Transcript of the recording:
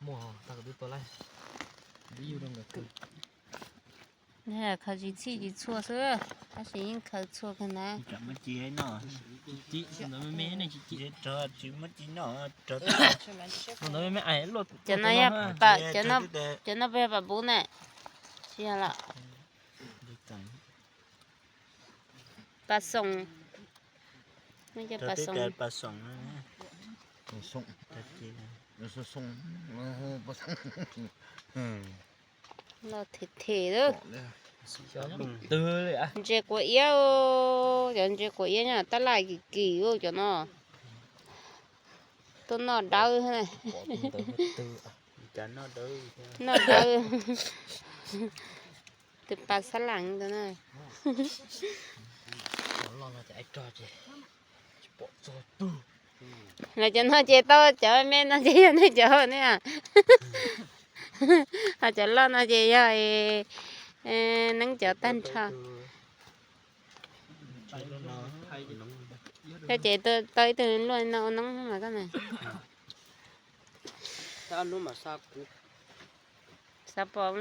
Muaj tag kuv twb tua laij. Khaws tsis txhij tsis txhua xwb, tab sis yeej khaws txhua kawg na. Cov no yog, cov no puas yog pam puv ne? Tsis yog los? Pas xoom. Pas xoom. Los them them lawm. Ntses quav iab, cov ntses quav iab nyob tab laj kim kim cov no. Tuaj noj dawb. Noj dawb. Tus pas xab lam ntawd na. Los cov no ces tau, cov me no ces yog nej cov ne. Ho cov loj no ces yog neeb cov tag nrho. Koj ces tau ib tug luaj no ua noob mas koj na. Xav pom mus